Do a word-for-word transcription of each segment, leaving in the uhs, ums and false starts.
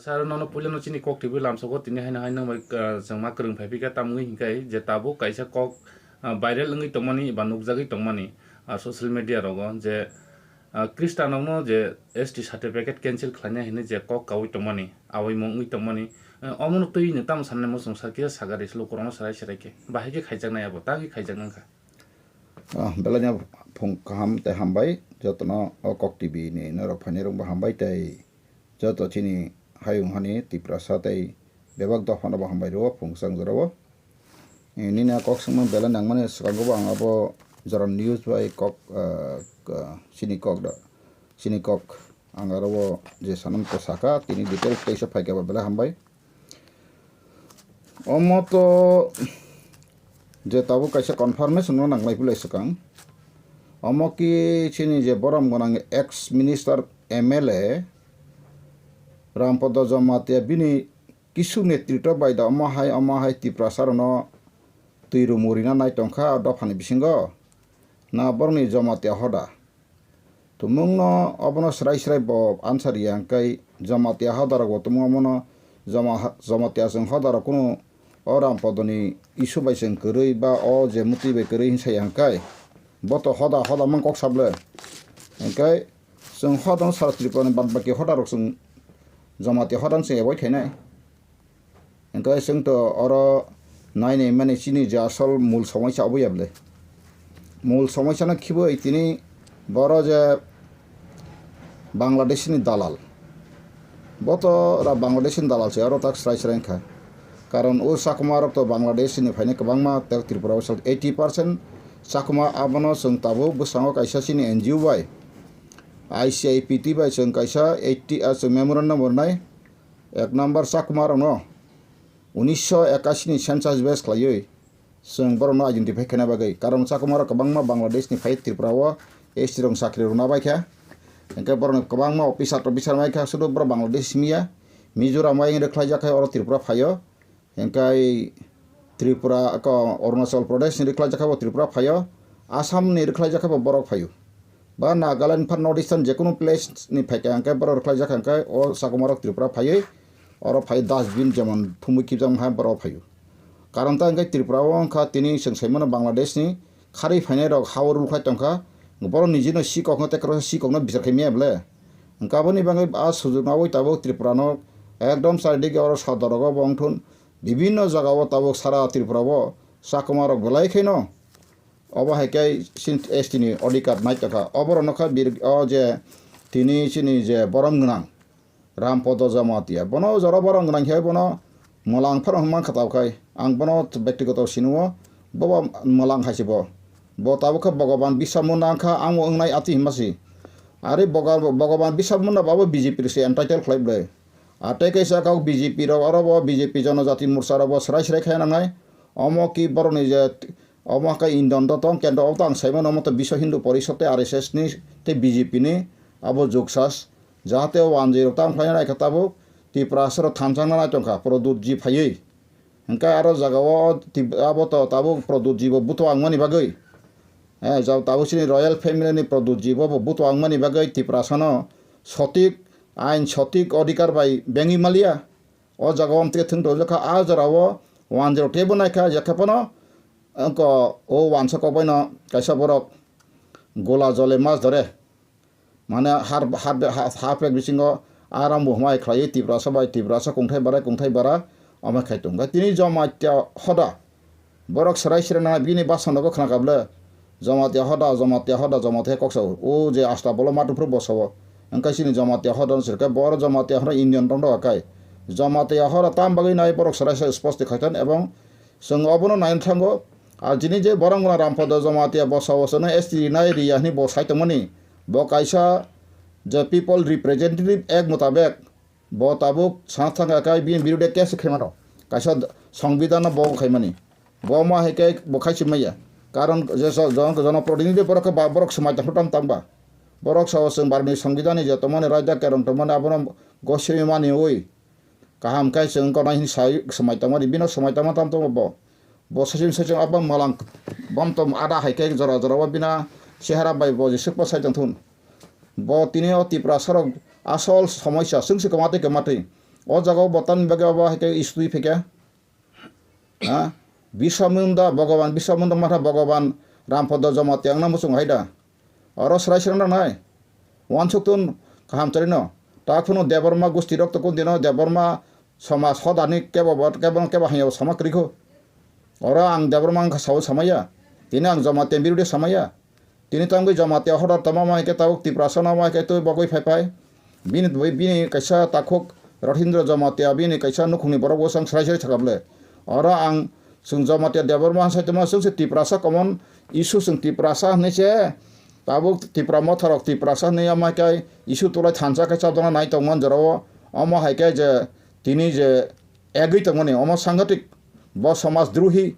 Sir, nono puilano chini kok twi lamsogo, tini haino hai nang bai, ah, chwng ma kwrwng phai phika, tamoni hinkhai je tabuk kaisa kok, ah, viral wngwi tongmani ba nukjagwi tongmani, ah, social media rogo je, ah, Khristanrokno je S T certificate cancel khlainai hinwi je kok kaui tongmani, aui mung wngwi tongmani, ah, omono twi no tamo sanai mo chwng sakhe sagari se lukurokno serai serai khe bahai khe khaijaknai abo, tangwi khaijaknai wngkha. Ah, belai no phung kaham tei hambai jotono o kok T V ni norok phainai rokbo hambai tei joto chini hayung hani Tiprasa tei bebak dophano bo hambai rwo phung chang jorao. Eh, nini a kok swngmani belai nangmani swkango bo ang abo jora news bai kok, ah, ka-, chini kok da, chini kok ang aro o je sanam ko saka tini details teisa phaikha bo belai hambai. Omo to je tabuk kaisa confirmation no nanglai pulai swkang. Omo ki chini je borom gwnang ex minister M L A Rampodo Jamatia bini kisu netritw bai da omo hai, omo hai Tiprasa rokno twi rumung rina nai tongkha o dophani bisingo. Na borokni Jamatia hoda. Tumungno obono srai srai bo answer ya, hwnkhe Jamatia hodarok bo tumung omono Jama-, Jamatia chwng hodarok kunu o Rampodoni issue bai chwng kwrwi ba o je mutwi bai kwrwi hinsa ya hwnkhe bo to hoda hoda mang kok sable. Hwnkhe chwng hodano sara Tripurani bad baki hodarok chwng Jamatia hodano chwng avoid khainai. Hwnkhe chwng to oro nainai mani chini je asol mul somoisa obo ya bwle. Mul somoisano khibwi tini boro je Bangladeshni dalal. Bo to ra Bangladeshni dalal se oro tak srai srai wngkha. Karon o Chakmarok to Bangladeshni phainai kwbangma tei Tripura o sal eighty percent Chakma abono chwng tabuk bwskango kaisa chini N G O bai I C I P T bai chwng kaisa eighty, ah, chwng memorandum rwnai. Ek number Chakmarokno unisho ekashi ni census base khlaiwi chwng borokno identify khaina bagwi, karon Chakmarok kwbangma Bangladesh ni phai Tripura o S T rok chakri rwna bai kha, hwnkhe borokno kwbangma officer tofficer mai kha, sudu borok Bangladesh simi ya, Mizoram bai rwkhlaijak khe oro Tripura phaio. Hingkai Tripura, ko Arunachal Pradesh ni rwkhlaijak khe bo Tripura phaio, Assam ni rwkhlaijak khe bo borok phaio. Ba Nagaland phan North Eastern jekunu place ni phaikha hingkai borok rwkhlaijak khe hingkai o Chakmarok Tripura phaiwi oro phai dustbin jemon thumwi kibjak hai borok phaio. Karon ta hingkai Tripura o wngkha tini chwng saimano Bangladesh ni kharwi phainai rok ha o rwkhlai tongkha, borok nijino sikok no tei kwrwngsa sikok no bichar khai maya bwle. Hingkhe aboni bagwi a sujuk naui tabuk Tripura no ekdom charidik oro sodor rogo bo wngthun. Bibinno jagao tabuk sara Tripura o Chakmarok belai kheno obo hai khe chini S T ni odhikar nai tongkha. Oborok nokha bir-, o je tini chini je borom gwnang Rampodo Jamatia. Bono jora borom gwnang khe bono mwlang phano hwnma kha tabuk khai. Ang bono bektigoto sinio bobo mwlang hai se bo. Bo tabuk khe Bhogoban Biswa Munda wngkha, ang bo wngnai ati hwnma si. Are Bhoga-, Bhogoban Biswa Munda bo abo B J P se entitle khlai bwle. A tei kaisa kok B J P rok, oro bo B J P Jonojati Morcha rok bo srai srai khai nangnai. Omo ki borokni je, omo khe Indian to tong, kendro o tang saimano, omo to Biswa Hindu Porishad tei R S S ni tei B J P ni abo juksas. Jahate o wanjwi rok tang khlai nai kha tabuk Tiprasa rok thansa nai tong kha, Pradyut ji phaiwi. Hingkhe aro jagao tib-, abo to tabuk Pradyut ji bo buto wngmani bagwi. Eh, jao tabuk chini royal family ni Pradyut ji bo bo buto wngmani bagwi Tiprasa no sotik ain sotik odhikar bai bengwi maliya. O jaga o amtwi thwng tongjak kha, a jora o wanjwi rok teibo nai kha, je khe phano, wngkha o wansa kok bai no kaisa borok gola jole mas dore. Mane har, har, har, har pek bisingo aram bo hwnbai khlaiwi Tiprasa bai Tiprasa kungthai barai kungthai bara omo khai tong kha. Tini Jamatia hoda. Borok serai serai nang bini bwskango khna kha bwle, Jamatia hoda, Jamatia hoda, Jamatia kok sao. O je asta bolo matu phuru bo sao. Hingkhe chini Jamatia hoda no sirkhe, bo oro Jamatia hoda Indian tong do kai. Jamatia hoda tam bagwi nai borok serai serai sposti khaitan ebong chwng obono nai thango. Ar jini je borok gwnang Rampodo Jamatia bo sao, chwngno S T rinai riya hwnwi bo sai tongmani. Bo kaisa je people representative act mutabek Bo tabuk sana thangkha khe bini birude case khaimano. Kaisa d-, songbidano bo khaimani. Bo ma hai khe bo khai si maya. Karon je so-, jon-, jonoprotinidhi borok khe ba-, borok swmai tangphru tam tang ba. Borok sao chwng barni songbidani je tongmani raida kerong tongmani abono gosimi maniwi. Kaham khe chwng wngkha nai hwnwi sai swmai tangmani. Bino swmai tangma tam tongo bo. Bo saichung saichung abo mwlang bom tom ada hai khe jora jora o bina chehara bai bo jeswk pa sai tongthun. Bo tini o Tiprasarok asol somoisa, chwngse kwmatwi kwmatwi. O jaga o bo tamni bagwi obo hai khe issue twi phaikha. Ha? Biswa Munda Bhogoban, Biswa Munda Matha Bhogoban Rampodo Jamatia wngna muchung hai da. Oro srai srai wngna nai. Wansuk tun kaham chari no. Ta khunu Debbarma gusti rok to kun dino Debbarma somaj hodani kebo bo, kebo, kebo hanya sama krikho. Oro ang Debbarma wngkha sao samaya. Tini ang Jamatia birode samaya. Tini tangwi Jamatia hodar tamo ma hai khe tabuk Tiprasa no ma hai khe twi bogwi phai phai. Bini, bini kaisa takhuk Rothindra Jamatia bini kaisa nukhungni borok bwsang srai srai sakha bwle. Oro ang chwng Jamatia Debbarma sai tongma chwng se Tiprasa common issue chwng Tiprasa hinwi se tabuk Tipra motha rok Tiprasa hinwi ma hai khe issue tulai thansa khe chapjana nai tongma jorao omo hai khe je tini je egwi tongmani omo sangatik bo somaj drohi.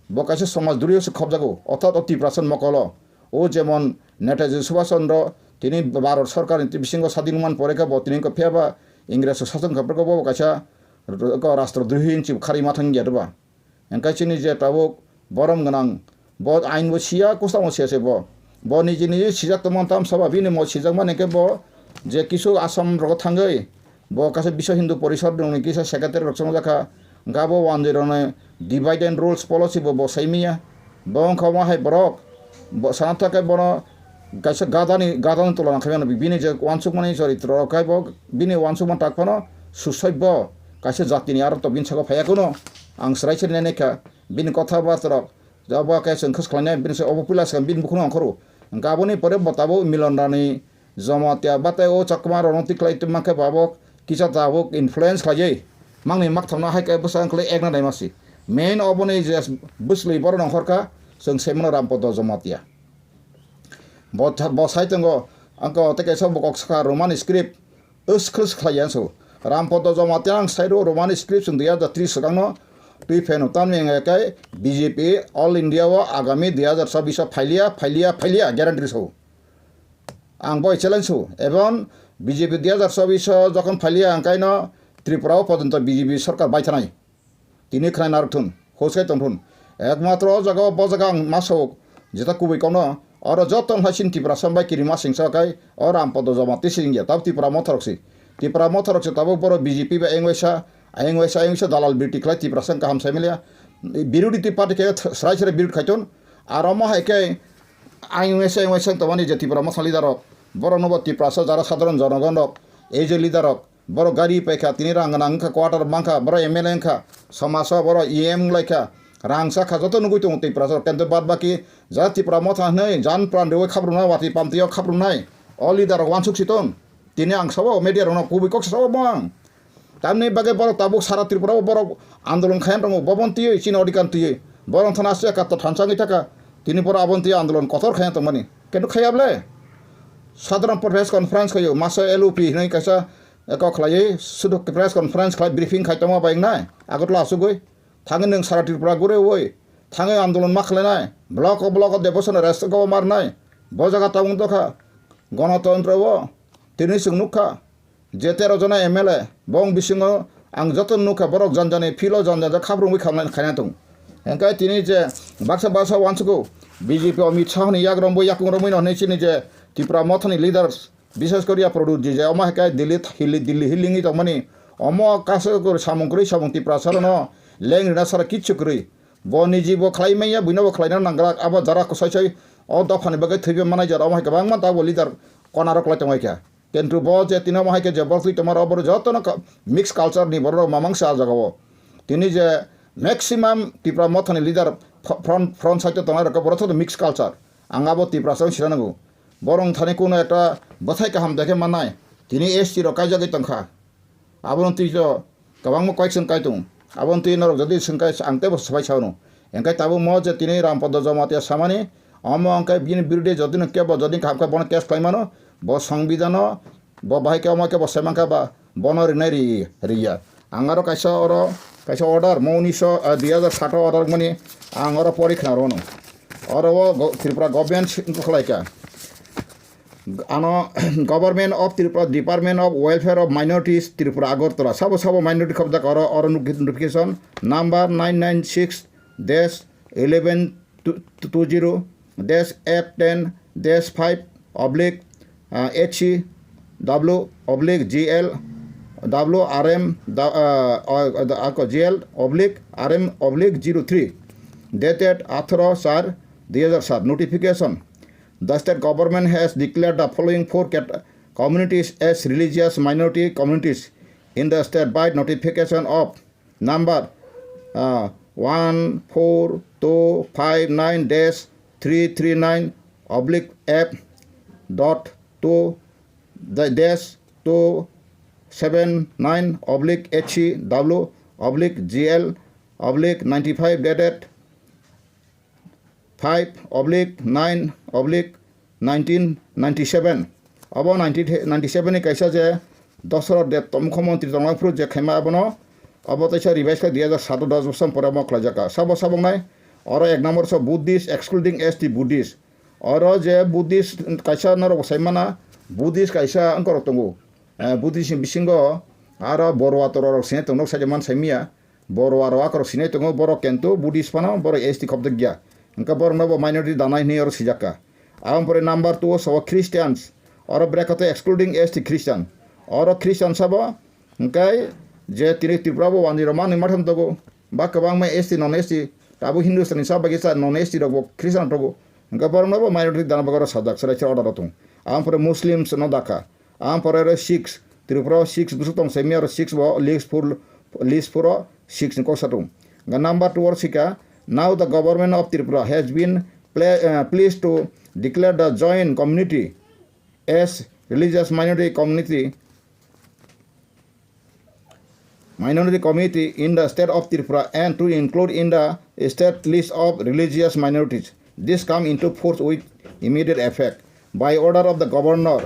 Bo kaisa somaj duriyo se khobjago, orthat o Tiprasa mokolo. O jemon Netaji Subhash Chandra tini Bharat Sarkar ni bisingo sadin man pore khe bo tini wngkha phiya ba Ingres sason kha phirkhe bo kaisa r-, ko rastro drohi hinwi kharwi ma thang ya ba. Hingkhe chini je tabuk borom gwnang, bo ain bo siya, kusamo siya se bo. Bo niji niji sijak tongma tam saba bini mo sijak mani khe bo je kisu Assam rogo thangwi Bo kaisa Biswa Hindu Porishad ni kisa secretary rok chongjak kha. Hwnkhe abo wanjwi rokni divide and rules policy bo, bo sai manya. Bo wngkha omo hai borok. Bo sana thak khe bono kaisa gadani, gadani tulona khaimano. Bini je wansukmani choritro rok khe bo bini wansukmani tak phano susoibo kaisa jatini aro to bini saka phaiya kuno. Ang srai srai nai kha bini kotha bacha rok. Abo khe chwng khwskhlainai bini se obo puila swkang bini bukhukno ongkhoro. Hwnkhe aboni pore bo tabuk Milon Rani Jamatia batai o Chakma rokno tikhlai tongma khe bo abo kisa tabuk influence khlaiwi mangni makthomno hai khe bwsa wngkhlai ekna naima si. Main oboni je bwsli borok nongkhor kha chwng se mano Rampodo Jamatia. Bo tha-, bo sai tongo ang khe tei kaisa bo kok sakha Roman script. Wskhlwsk khlai ya so. Rampodo Jamatia ang sai rw Roman script chwng dui hajar tris swkangno twi pheno tamni wngya khe B J P All India o agami dui hajar chobbish o phailiya, phailiya, phailiya guarantee rw so. Ang bai challenge su, ebong B J P dui hajar chobbish o jokhon phailiya ang kaino Tripura o pojonto B J P sorkar bai thanai. Tini khwnai narwk thun, hoskai tong thun. Ekmatro o jaga o bo jaga ang ma sok, jeta kubui kokno, oro joto wngkha chini Tiprasa bai kiri ma singsa kai, o Rampodo Jamatia singya, tabuk Tipra motha rok si. Tipra motha rok se tabuk borok B J P bai ayang waisa, ayang waisa, ayang waisa dalal birti khlai Tiprasa kaham sai manya. Birodhi party khe srai srai birod khai ton, aro mo hai khe ayang waisa, ayang waisa tongmani je Tipra motha leader rok, borok no bo Tiprasa jara sadharon jonogon rok, ei je leader rok, borok gari paikha, tini rang gwnang wngkha, quarter mankha, borok M L A wngkha, somaso borok E M wnglaikha, rang sakha, joto nugui tongo Tiprasa rok, kintu bad baki jara Tipra motha hwnwi jan pran rwui khaprwnai, watwi pamtwi o khaprwnai, o leader rok wansuk si ton. Tini ang sabo media rokno kubui kok sabo bo ang. Tamni bagwi borok tabuk sara Tripura o borok andolon khaiya tongo, bobon twiwi chini odhikar twiwi. Borok thana asya katta thansa wngwi thaka. Tini borok aboni twiwi andolon kotor khaiya tongmani. Kintu khaiya ble. Sadharon press conference khaio, masa L O P hinwi kaisa kok khlaiwi sudu press conference khlai briefing khai tongma bai wngnai. Agartala asugwi. Thangwi nwng sara Tripura gure oi. Thangwi andolon ma khlainai. Block o block o Debosona rest go marnai. Bo jaga tabung dokha. Gonotontro o. Tini chwng nukha. Je tero jona M L A, bong bisingo ang joto nukha borok jani jani philo jani jani khaprwngwi khamlai khaina tongo. Hwnkhe tini je baksa baksa uansugo B J P Amit Shah ni yakromwi yakungromwi no hinwi chini je Tipra mothani leaders, bishes koriya Pradyut ji je omo hai khe Delhi, Delhi, Delhi hilingwi tongmani omo kaisa samung kwrwi samung Tiprasa rokno leng rina sara kichu kwrwi. Bo niji bo khlai manya, buino bo khlaina nangrak, abo jara kwsai sai o dophani bagwi thwiwi manai jora omo hai kwbangma tabuk leader konarok lai tongwi kha. Kintu bo je tini omo hai khe je borok twi tongma rok, oborok jotono ka-, mix culture ni borok rok mamang se ah jaga o. Tini je maximum Tipra mothani leader fr-, front, front side o tongnai rok borok joto mix culture. Ang abo Tiprasa wng sina nango. Borok thani kuno ekta bwthai kaham dekhe mannai. Tini S T rok kaijagwi tongkha. Abono twi to kwbangma koi chwng kai tongo. Aboni twi norok jodi chwng kai ang teibo swbai sao no. Hwnkhe tabuk mo je tini Rampodo Jamatia samani, omo hwnkhe bini birude jodi no kebo jodi kaham khe bono case khlai mano, bo songbidano, bo bahai khe omo khe bo sai mankha ba, bono rinai ri, riya. Ang aro kaisa oro, kaisa order, mo unisho, ah, dui hajar sat o order mani, ang oro pori khna rwno. Oro o go-, Tripura government wngkha khlai kha. Ano Government of Tripura, Department of Welfare of Minorities, Tripura, Agartala. Sabo sabo minority khobjak oro, oro notification number nine nine six dash eleven two zero dash eight ten dash five oblique, ah, H C W oblique G L W R M da-, uh, uh, ako G L oblique R M oblique zero three, dated eighteen four twenty-seven. Notification. The state government has declared the following four cat-, communities as religious minority communities in the state by notification of number, uh, one four two five nine dash three three nine oblique F dot two dash two seven nine oblique H C W oblique G L oblique ninety-five dated five oblique nine oblique nineteen ninety-seven. Abo nineteen ninety-seven ni kaisa je Dosoroth Debbarma mukhyamantri tongma phuru je khaima abono, abo teisa revise khe dui hajar sato dos bosor pore omo khlaijak kha. Sabo sabo wngnai, oro ek number so Buddhist excluding S T Buddhist. Oro je Buddhist kaisa norok bo sai mana, Buddhist kaisa wngkorok tongo. Eh, Buddhist ni bisingo aro Borwa Torwa rok sini tongo, sai man sai miya. Borwa rok akorok sinai tongo, borok kento Buddhist phano, borok S T khobjak ya. Hwnkhe borokno bo minority danai hwnwi oro sijak kha. Aboni pore number two o sabo Christians. Oro bracket o excluding S T Christian. Oro Christian sabo, hwnkhe je tini Tripura bo wanjwi rok manwi matham tongo. Ba kwbangma S T non S T, tabuk Hindustani sa bagwi sa non S T rok bo Christian tongo. Hwnkhe borokno bo minority dana bagwi oro sajak, chwrai chwrai order o tongo. Aboni pore Muslims no dakha. Ang pore oro Sikhs, Tripura o Sikhs bwswk tong simi oro Sikhs bo list four, list four o Sikhs ni kok satung. Hwnkhe number two o sikha, now the government of Tripura has been ple-, uh, pleased to declare the Jain community as religious minority community, minority community in the state of Tripura and to include in the state list of religious minorities. This come into force with immediate effect. By order of the governor,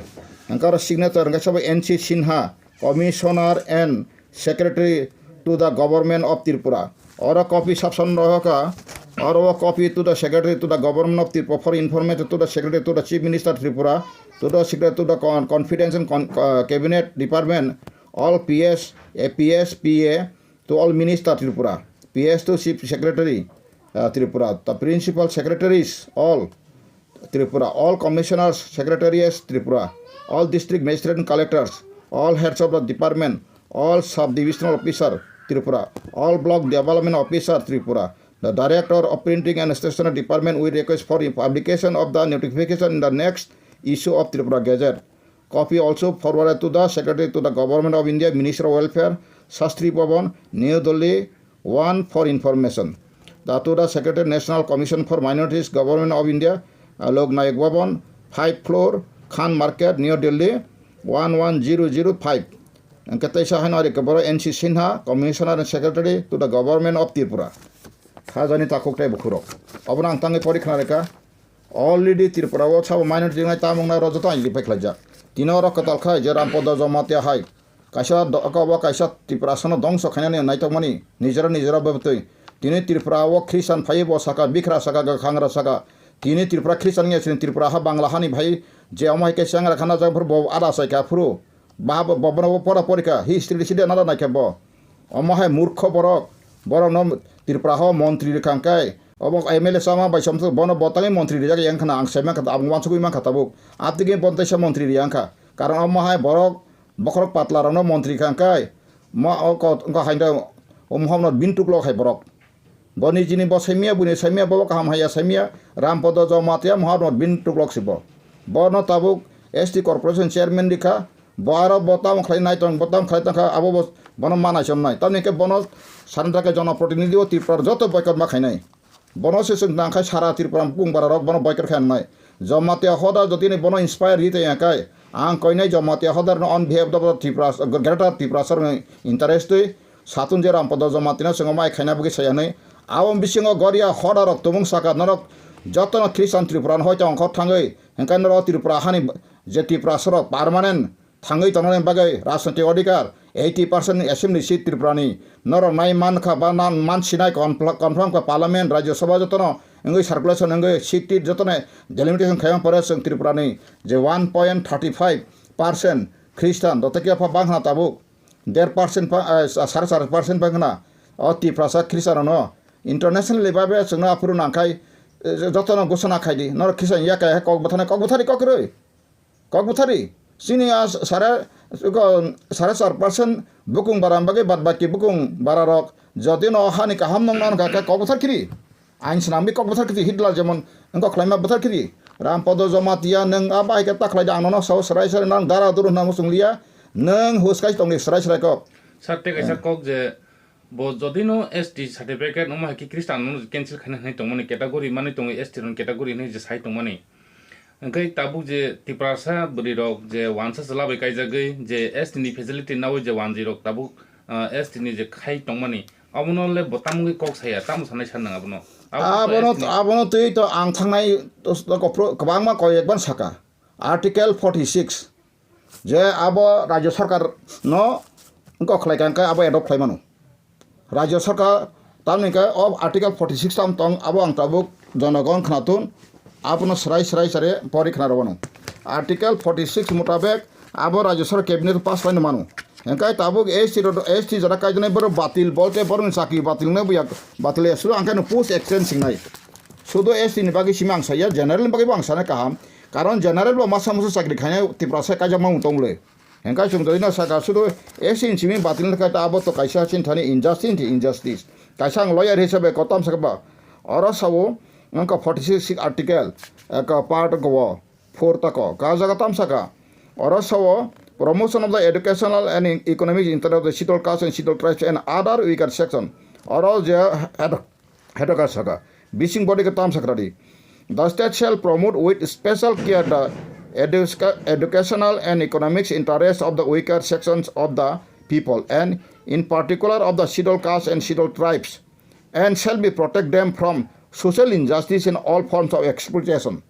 hwnkhe oro signature hwnkhe sabo N C Sinha, commissioner and secretary to the government of Tripura. Oro copy sapson rohoka, oro o copy to the secretary to the government of Tripura for information to the secretary to the chief minister Tripura, to the secretary to the con-, confidential con-, uh, cabinet department, all P S, A P S, P A, to all minister Tripura, P S to chief secretary, uh, Tripura, the principal secretaries, all Tripura, all commissioners, secretaries Tripura, all district magistrate and collectors, all heads of the department, all sub-divisional officer Tripura, all block development officer Tripura, the director of printing and stationery department, we request for publication of the notification in the next issue of Tripura Gazette. Copy also forwarded to the Secretary to the Government of India, Ministry of Welfare, Shastri Bhavan, New Delhi, one for information. The, to the Secretary, National Commission for Minorities, Government of India, uh, Lok Nayak Bhavan, five floor, Khan Market, New Delhi, one one zero zero five. Hwnkhe teisa haino ari khe borok N C Sinha, Commissioner and Secretary to the Government of Tripura. Khajani takhuk tei bukhurok. Obono ang tangwi pori khna rwkha. Already Tripura o sabo minority wngnai tamo wngnai oro joto aini rifai khlaijak. Tini oro kwtal khai je Rampada Jamatia hai kaisa do-, oko bo kaisa Tiprasano dongso khainani naitokmani nijera nijera bebtwi. Tini Tripura o Christian phaiwi bo saka, Bikhra saka, Gakhangra saka. Tini Tripura Christian wngya chini Tripura ha Bangla hani bhai je omo hai khe Changra khana jak phuru bo ada sai kha phuru. Ba bo, bo, bono bo pora porikha, history side nada naikhe bo. Omo hai murkho borok, borokno Tripura ho montri rikha hwnkhe, obo M L A sama bai somsok bono bo tangwi montri rijak yang khna ang sai mankha, ang uansugwi mankha tabuk. Atwgwi bo teisa montri riya wngkha. Karon omo hai borok bokhorok patla rokno montri rikha hwnkhe, mo o kot wngkha haino o mohorno bin tuklok hai borok. Bo nijini bo saimya, buini saimya, bo kaham haya saimya, Rampada Jamatia mohorno bin tuklok si bo. Bono tabuk S T corporation chairman rikha, bo aro bo tamo khlai naitong, bo tamo khlai tongkha, abo bo, bono manai chomnai. Tamni khe bono sanita khe jonoprotinidhi o Tripura joto boycott ma khainai. Bono se chwng nangkhai sara Tripura bung bara rok bono boycott khai nai. Jamatia hoda jodi ni bono inspire ri tongya kai, ang koinai Jamatia hoda no on behalf of Tripura, Greater Tripura sar interest twi Satun je Rampada Jamatia no chwng mai khaina bagwi sai hwnwi. Abo bisingo goria hoda rok tumung saka norok jotono Christian Tripura no hoito ongkhor thangwi hwnkhe norok Tripura hani je Tripura sorok permanent thangwi tongnani bagwi rajnoitik odhikar eighty percent assembly seat Tripura ni norok nai mankha ba nan mansinai confl-, confirm kha parliament Rajya Sabha jotono wngwi circulation wngwi seat tit jotono delimitation khaima pore chwng Tripura ni je one point thirty five percent Christian dotokia pha bangkhna tabuk. Der percent pa, eh, sare char percent pa khna o Tiprasa Christian rokno international level bai chwngno aphuru nangkhai, eh, jotono ghosona khaidi. Norok Christian ya kaya kok bwthani, kok bwthani kok kwrwi. Kok bwthari. Chini a sare, Eko sare char percent bukung bara bagwi bad baki bukung bara rok jodi no hani kaham nong nan kha kok bwthar kiri. Ain swnamwi kok bwthar kiri Hitler jemon wngkha khlaima bwthar kiri. Ram Podo Jamatia nwng a bahai khe ta khlai da ang nono sao srai srai nang dara duru hwnna muchung liya. Nwng huskai tongni srai srai kok. Sir, tei kaisa kok je bo jodi no S T certificate wngma hai khe Christian no cancel khaina hinwi tongmani category manwi tongwi S T rok category hinwi je sai tongmani. Hwnkhe tabuk je Tiprasa bwrwi rok je wansa chwla bai kaijagwi je S T ni facility nawi je wanjwi rok tabuk, ah, S T ni je khai tongmani abono le bo tamo wngwi kok saya tamo sanai sir nwng abono? Abono, abono twi to ang thangnai to, to kwbangma koi ekbar saka. Article forty six je abo Rajya Sarkar no wngkha khlai kha, hwnkhe abo adopt khlai mano. Rajya Sarkar tamni hwnkhe o Article forty six tam tong, abo ang tabuk jonogon khnathun, abono srai srai sare pori khna rwano. Article forty six mutabek abo Rajya Sarkar cabinet pass khlaino mano. Hwnkhe tabuk S T rok, S T jora kaijaknai borok batil bolte borokni chakri batil wngna buya, batil ya sudo ang khe no post exchange singnai. Sudo S T ni bagwi simi ang saya, general ni bagwi bo ang sana kaham. Karon general bo masa musa chakri khainai Tiprasa kaijak ma tong le. Hengkai chwng jodi no saka sudo S T ni simi batil kha ta abo to kaisa chin thani injustice, injustice. Kaisa ang lawyer hisabe kotam saka ba. Oro sao wngkha forty six article, eka part go four tako. Ka jaga tam saka. Oro sao promotion of the educational and economic interest of the scheduled caste and scheduled tribes and other weaker section. Oro je head Hedoka saka, bising body ke tam sakradi. The state shall promote with special care the educa-, educational and economic interests of the weaker sections of the people and in particular of the scheduled castes and scheduled tribes and shall be protect them from social injustice and all forms of exploitation.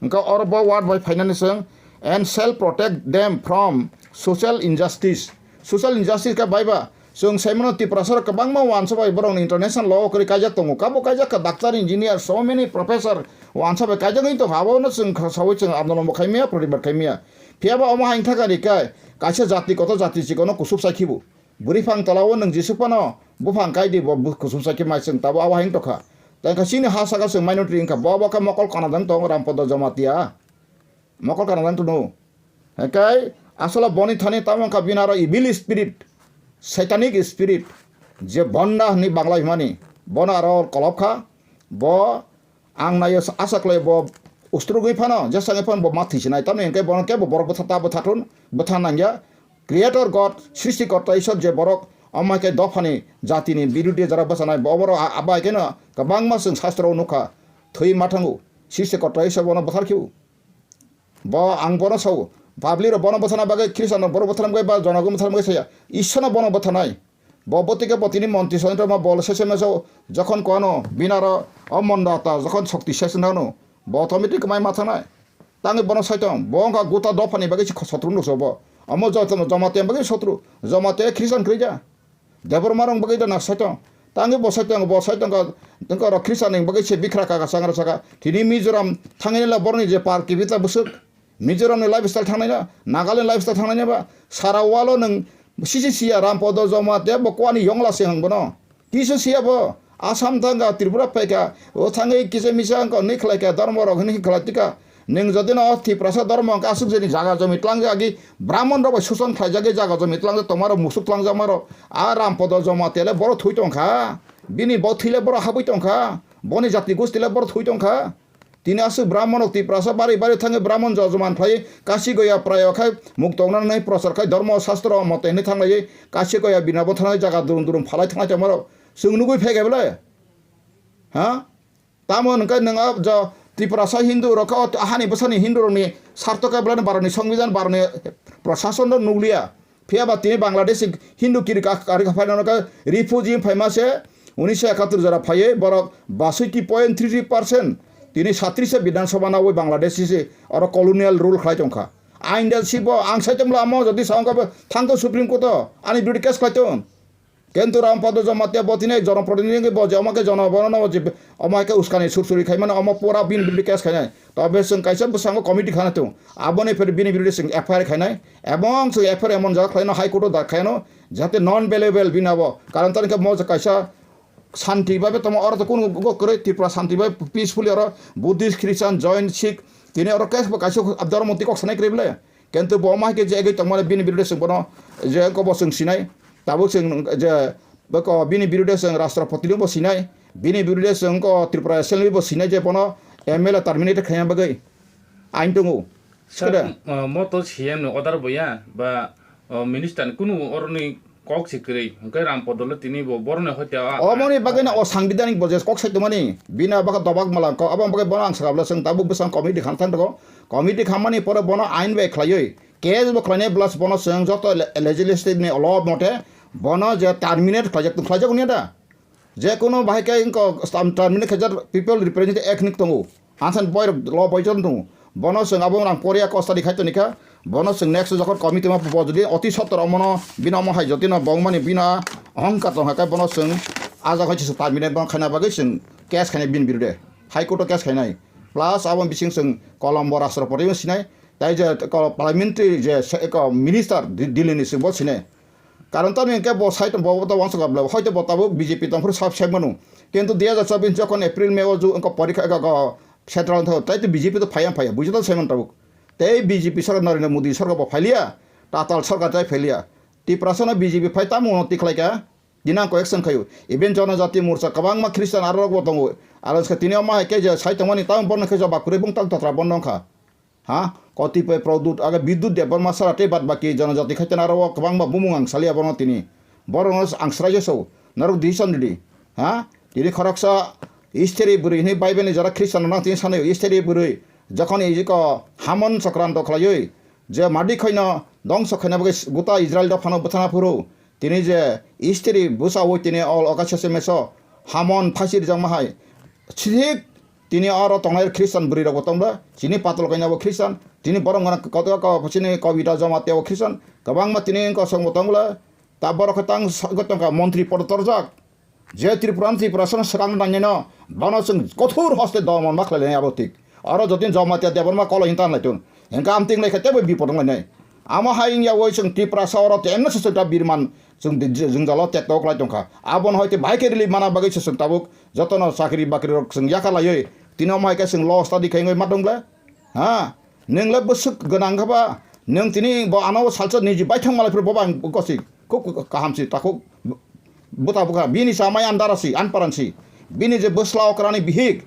Hwnkhe oro bo word bai phainani chwng, and shall protect them from social injustice. Social injustice khe bai ba, chwng sai mano Tiprasa rok kwbangma wansa bai borok ni international law kwrwi kaijak tongo. Kabo kaijak kha doctor, engineer, so many professor wansa bai kaijak wngwi tongo. Abo no chwng kha saui chwng andolon bo khai maya, protibad khai maya. Phiya ba omo haino thaka ri kai kaisa jati kotor jati chikon no kusup sai khibu. Bwrwi phang tola o nwng jesuk phano buphang kai di bo bu-, kusup sai khe mai chwng tabo abo haino tokha. Tei kha chini ha saka chwng minority wngkha bo bo khe mokol kana dang tongo Rampodo Jamatia. Mokol kana dang tono. Hwnkhe aswla boni thani tamo wngkha bini aro evil spirit, satanic spirit, je bonda hwnwi Bangla himani, bono aro kolop kha, bo ang naio asa khlai bo ustrugwi phano, jesagwi phano bo ma thisinai, tamni hwnkhe bono kebo borok bwtha ta bwtha thun, bwtha nangya, Creator God, Srishti Korta Ishwar je borok, omo hai khe dophani jatini birude jara bwchanai, bo borok a-, abo hai kheno kwbangma chwng sastro o nukha, thwi ma thango, Srishti Korta Ishwar bono bwthar khio. Bo ang bono sao, public rok bono bwthana bagwi, Christian rok bono bwthana bagwi, ba jonogon bwthana bagwi saya, Ishwarno bono bwthanai. Bo bwtwi khe bo tini montri songwi tongma bol sesema sao, jokhon koano binaro o mondata jokhon shokti ses wngthano, bo automatic kwmai ma thangnai. Tangwi bono saitong, bo wngkha guta dophani bagwi se sotru nukso bo. Omo joto Jamatia bagwi sotru, Jamatia Christian kwrwi ja. Debbarma rok bagwi da nak saitong. Tangwi bo saitong, bo saitong ka, tongka rok Christian ni bagwi se bikra kaka sangra saka. Tini Mizoram thangwi la borni je par kibita bwswk. Mizoram ni lifestyle thangnai na, Nagaland lifestyle thangnai na ba. Sara walo nwng sisi siya Rampodo Jamatia bo kwani yongla se hang bono. Kisu siya bo. Assam thangka, Tripura phaika, o thangwi kisa misa wngkha, hwnwi khlaikha, dhormo rok hwnwi khlai tika. Nwng jodi no Tiprasa dhormo wngkha, aswk jeni jaga jomi tlangjak agi, Brahmon rok bai suson khlaijagwi jaga jomi tlangjak tongmarok, musuk tlangjakmarok, a Rampodo Jamatia le borok thwi tongkha, bini bo thwi le borok habwi tongkha, boni jati gosti le borok thwi tongkha. Tini aswk Brahmon rok Tiprasa bari bari thangwi Brahmon jojoman khlai, Kashi Goya prayo khai mukto wngnani prochar khai, dhormo shastro mote hwnwi thanglaiwi Kashi Goya bina bo thangnai jaga durum durum phalai thangnai tongmarok chwng nugwi phai khe belai? Ha? Tamo hwnkhe nwng a jo Tiprasa Hindu rok khe o hani bwsani Hindu rokni sartho khe belai baroni songbidan, baroni prosason no nukliya. Phiya ba tini Bangladesh Hindu kiri ka-, kari ka phaina rok khe refugee phaima se unisho ekatur jora phaiwi borok baswiki point three three percent tini satris se Bidhan Sabha nawi Bangladesh se oro colonial rule khlai tongkha. Ain da si bo ang sai tongla amo jodi sa wngkha bo thangkho Supreme Court o ani biruddhe case khlai tong. Kintu Rampodo Jamatia bo tini jonoprotinidhi wngwi bo je omo khe jonogono no je omo hai khe uskani sursuri khai mano, omo pura bini biruddhe case khainai. Tobe chwng kaisa bwskango committee khana tongo. Aboni pore bini biruddhe chwng F I R khainai. Ebong chwng F I R emon jaga khlaino High Court o da khaino jate non bailable bini abo. Karon tani khe mo je kaisa shanti bai tongma oro to kunu go kwrwi Tripura shanti bai peacefully oro Buddhist, Christian, Jain, Sikh tini oro case bo kaisa dhormo twi kok sanai kwrwi bwle. Kintu bo ma hai khe je egwi tongmani bini birude chwng bono je wngkha bo chwng sinai. Tabuk chwng je bwkha bini birude chwng Rashtrapati no bo sinai. Bini birude chwng wngkha Tripura Assembly bo sinai je bono M L A terminate khaina bagwi ain tongo. Sir, Sir. uh, mo to C M ni order bo ya, ba, uh, minister ni kunu oroni kok se kwrwi, hwnkhe Ram Podolo tini bo boroni hoite a-, Omoni bagwi na a-, o sangbidanik bo je kok sai tongmani, bini a bwkha dobak mala kok, aboni bagwi bono ang sakabla chwng tabuk bwsang committee khan thang tongo. Committee khammani pore bono ain bai khlaiwi, case bo khlainai plus bono chwng joto le-, legislative ni law mote bono je terminate khlaijak, khlaijak wngya da? Je kono bahai khe wngkha tam-, terminate khaijak People Representative Act ni tongo. Ansan boy rok lo boy jon tongo. Bono chwng abo rang poria ko study khai toni kha. Bono chwng next jokhon committee ma bo jodi oti sottor omono bino omo hai jodi no bong mani bino ahongkar tong kha, bono chwng ajak hai chwng terminate bono khaina bagwi chwng case khainai bini birude. High Court o case khainai. Plus abo bising chwng Colombo Rashtrapati o sinai. Tai je ko parliamentary je se-, ko minister Di-, Delhi ni chwng bo sinai. Karon tamni hwnkhe bo side bo ta wansuk abla, hoito bo tabuk B J P tongphuru sab sek manu. Kintu dui hajar chobbish jokhon April, May o ju wngkha porikha, eko, eko, central wngkha, tai to B J P to phaiya phaiya, bujo to saiman tabuk. Tei B J P sarkar Narendra Modi sarkar bo phailiya, tatal sarkar tai phailiya. Tiprasa no B J P phai tamo no tikhlaika, dinang ko action khayu. Even Janajati Morcha kwbangma Christian aro rok bo tongo. Aro se tini o ma hai khe je sai tongmani tamo bono khe jaba kwrwi bung tak tatra bono wngkha. Ha, kotipoi product, aga Bidyut Debbarma sara tei bad baki Janajati khaitana aro o kwbangma bumung ang salia bono tini. Borokno ang sraija sao, norok decision ridi. Ha, tini khoroksa isteri bwrwi hinwi Bible ni jora Christian rok tini sanai isteri bwrwi. Jokhon ejiko Hamon Sokranto khlaiwi je madi khoino dongso khaina bagwi guta Israel dophano bwthana phuru. Tini je istri bwsao tini ol oka sese meso Hamon phasi rijak ma hai. Sik tini oro tongnai Christian bwrwi rok bo tong bla. Chini patol kaina bo Christian. Tini borok ngana koto ka chini Kobita Jamatia bo Christian. Kwbangma tini kosong bo tong bla. Ta borok khe tang sa-, tongkha montri pod torjak. Je Tripura ni Tripura sano swkang nangnai no, bono chwng kothor hoste domon ma khlai lainai abo thik. Oro jotin Jamatia Debbarma kolo hintan lai tong. Hingka amting lai khe tebo bipod wng lainai. Amo hai wngya woi chwng Tripura sa oro te emno se chwng ta birman chwng di-, jwngjalo tekto klai tongkha. Abono hai te bahai khe relief mana bagwi se chwng tabuk jotono chakri bakri rok chwng yakha laiwi. Tini omo hai khe chwng lo study khai wngwi ma tong ble. Ha? Nwng le bwswk gwnang kha ba? Nwng tini bo ano salsa niji baithang malai phuru bo bang kosi. Kuk kaham si takhuk. Buta bukha, bini sa mai andara si, anparan si. Bini je bwsla okrani bihik,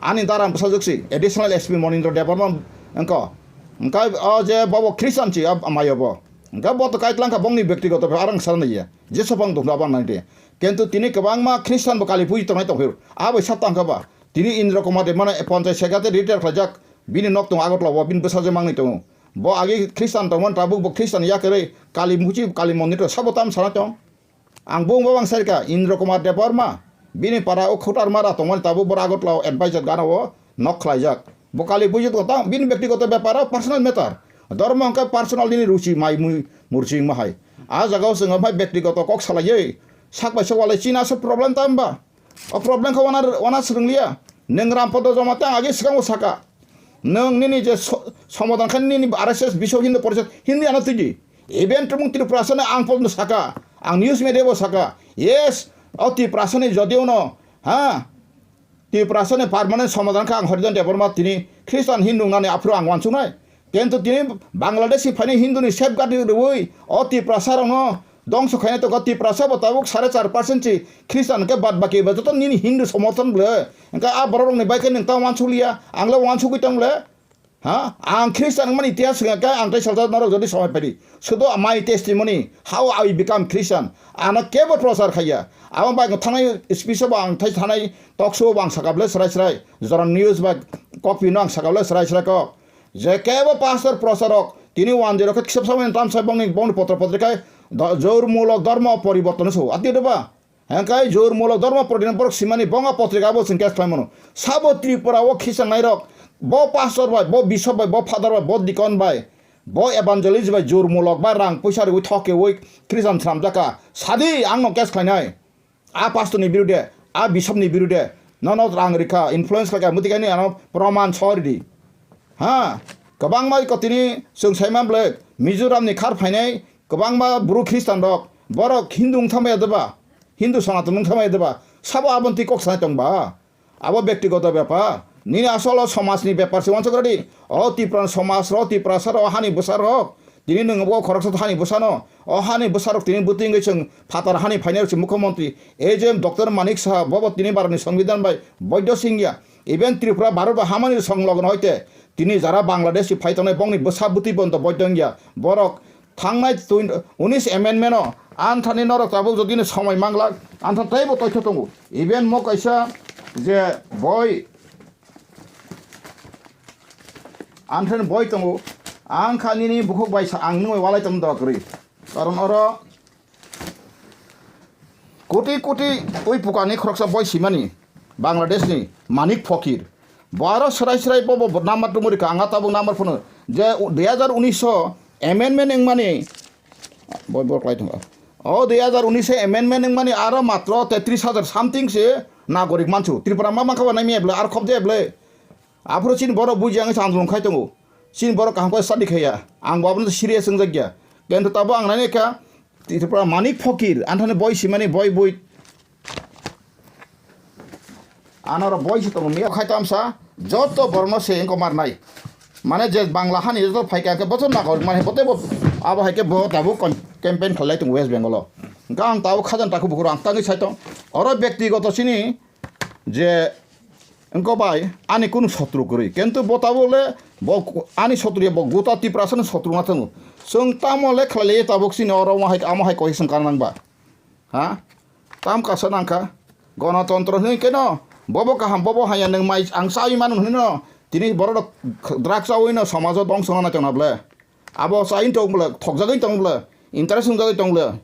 ani dara bwsajwk si, additional S P Monindra Debbarma wngkha. Wngkha o je bobo Christian si, a mayo bo. Wngkha bo to kaitlangkha bongni bektigoto bepar, arang sana ya. Jesu bang dongkha bang nang de. Kintu tini kwbangma Christian bo Kali puji tongnai tongphir. Abo sab tangkha ba. Tini Indra Kumar Debbarma ponchai sekate retire khlaijak. Bini nok tongo Agartala o, bini bwsajwk mangni tongo. Bo agi Christian tongmani tabuk bo Christian yakarwi Kali puji, Kali mondir to sabo tam sana tong. Ang bung bo bang sarika Indra Kumar Debbarma, bini para o Khotarmara tongmani tabuk boro Agartala o advisor gana o nok khlaijak. Bo Kali puji to tang bini bektigoto bepar o personal matter. Dhormo hwnkhe personal nini ruchi mai mui murchi wngma hai. A jaga o chwng omo hai bektigoto kok salaiwi sak bai sak walai china se problem tam ba? O problem khe wana, wana swrwng liya. Nwng Rampada Jamatia ang agi swkango saka. Nwng nini je so-, somadan khe nini R S S Biswa Hindu Porishad Hindu ano tigi. Even tumung Tiprasani ang pono saka. Ang news media bo saka. Yes, o Tiprasani jodi uno, ha? Tiprasani permanent somadan khe ang Harijan Debbarma tini Christian Hindu wngnani aphuru ang wansuknai. Kintu tini Bangladesh ni phainai Hindu ni safeguard ni rwui o Tiprasa rokno dongso khainai tongkha. Tiprasa bo tabuk sare char percent si Christian hwnkhe bad baki bo joto nini Hindu somorthon ble. Hwnkhe a borok rokni bai khe nwng ta wansukliya, ang le wansugwi tong le. Ha? Ang Christian wngmani itihas swngya khe ang tei salsa norok jodi somai phaidi. Sudo my testimony, how I become Christian. Ano kebo prochar khaiya. Abo bai thangnai speech bo ang thai thanai talk show bo ang sakable srai srai. Joran news bai copy no ang sakable srai srai kok. Je kebo pastor procharok tini one zero khe kisa samani tam sai bongni, bongni potro potrika do-, jor mulok dhormo poriborton so. Ati doba? Hengkai jor mulok dhormo poriborton borok simani bonga potrika bo chwng case khlai mano. Sabo Tripura o khichang nairok, bo pastor bai, bo bishop bai, bo father bai, bo deacon bai, bo evangelist bai jor mulok bai rang puisa riwi thokewi Christian swnamjaka. Sadi ang no case khlainai. A pastor ni birude, a bishop ni birude, nono rang rikha, influence khlaikha, mutikani ano proman soridi. Ha, kwbangma iko tini chwng saima bwlek, Mizoram ni khar phainai, kwbangma Bru Christian rok, borok Hindu wngthangma ya deba, Hindu Sanatan wngthangma ya deba, sabo aboni twi kok sanai tongba? Abo bektigoto bepar. Nini asolo somajni bepar se wansuk radi. O Tipra somaj ro, Tiprasa ro, hani bwsa rok. Tini nwng bo khoroksa hani bwsano. O hani bwsa rok tini bwtwi wngwi chwng phatar hani phainai rok se mukhyamantri. Ei je Doctor Manik Saha, bobo tini Bharatni Songbidan bai boidho singya. Even Tripura Bharat bai hamani song logno hoite tini jara Bangladesh si phai tongnai bongni bwsa bwtwi bondo boidho wngya. Borok thangnai twi-, unis amendment o anthani norok tabuk jodi ni somoi manglak, anthan teibo toitho tongo. Even mo kaisa je boi, anthani boi tongo, ang kha nini bukhuk bai sa-, ang nungoi walai tong dok rwi. Karon oro koti koti ui pukani khoroksa boi simani Bangladesh ni Manik Phokir. Bo aro srai srai bo, bo, bo number tungmani ka anga tabuk number phone je dui hajar unis o amendment wngmani boi bor klai tongo. O dui hajar unis o amendment wngmani aro matro tetris hajar something se nagorik mansu. Tripura ma mankha ba nai mi eble ar khop je eble. Aphuru chini borok buji ang andolon khai tongo. Chini borok kaham khe study khaiya. Ang bo abono serious wngjakya. Kento tabo ang nai kha Tripura Manik Phokir anthani boi simani boi boi. Anoro boi si tongo miya khai tamsa joto borokno se engko marnai. Mane je Bangla hani joto phaika khe bochor nago mane bote bo abo hai khe bo tabuk kon-, campaign khlai tongo West Bengal o. Hwnkhe ang tabuk khajan takhu bukhuru ang tangwi sai tong. Oro bektigoto chini je engko bai ani kunu sotru kwrwi. Kento bo tabuk le bo ani sotru ya bo gota Tiprasa ni sotru ma tongo. Chwng tamo le khlai le tabuk chini oro omo hai amo hai koi song kana nang ba. Ha? Tam kasa nangkha. Gonotontro hinwi keno, bobo kaham, bobo haya, nwng mai ang chawi mano hinwi no. Tini borok rok drugs chawi no somajo dongso no naitong na ble. Abo chawi tong ble, thokjagwi tong ble, interest wngjagwi tong ble.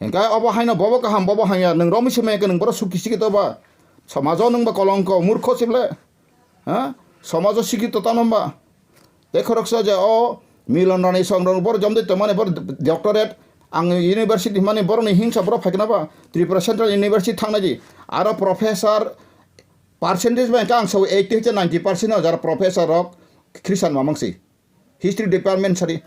Hingkhe obo haino bobo kaham, bobo haya, nwng romwi se maya khe nwng borok suki siki to ba. Somajo nwng ba kolongko, murkho se ble. Ha? Somajo sikito tano ba? Tei khoroksa je o Milan Rani song rok bor jomde tongmani bor doctorate ang university himani borokni hingsa borok phaikna ba Tripura Central University thangnai di aro professor percentage bai ang sao eighty hoite ninety percent o jara professor rok Christian mamang si history department sari